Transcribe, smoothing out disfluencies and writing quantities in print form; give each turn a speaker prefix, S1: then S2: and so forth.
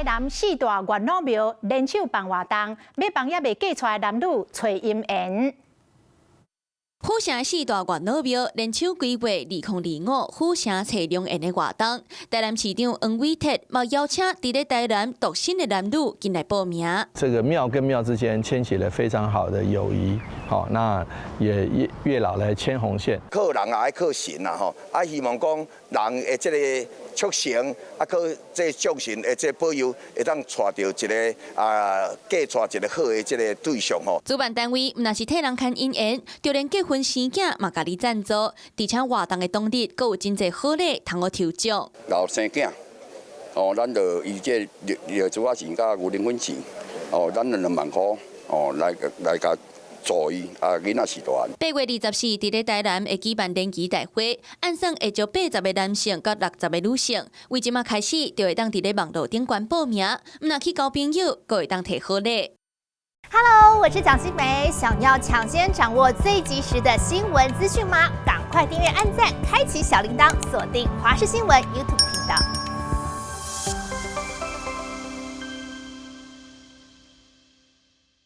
S1: 南四大月老廟聯手辦活動，欲幫猶未嫁出的男女揣姻緣。
S2: 府城四大月老廟聯手規劃2025府城揣良緣的活動，台南市長黃偉哲嘛邀請佇咧台南獨身的男女進來報名。
S3: 這個廟跟廟之間牽起了非常好的友誼，好，那也月月老來牽紅線。
S4: 靠人也愛靠神啦，吼，啊，希望講人的這个促成，啊，靠這眾神的這保佑，會當娶著一个啊，嫁娶一个好的這个對象吼。
S2: 主辦單位毋但是替人牽姻緣，就連結婚生囝嘛共你贊助，而且活動的當日，閣有真濟好禮通予抽獎。
S5: 老生囝，哦，咱就以這藥藥珠仔錢佮牛奶粉錢，哦，咱2萬箍，哦，來來共助伊，啊，囡仔序大漢。
S2: 8月24佇咧台南會舉辦聯誼大會，按算會招80個男性佮60個女性，為這馬開始就會當佇咧網路頂懸報名，毋若去交朋友，閣會當提好禮。
S6: Hello，我是蔣新梅，想要搶先掌握最及時的新聞資訊嗎？趕快訂閱、按讚、開啟小鈴鐺，鎖定華視新聞 YouTube 頻道。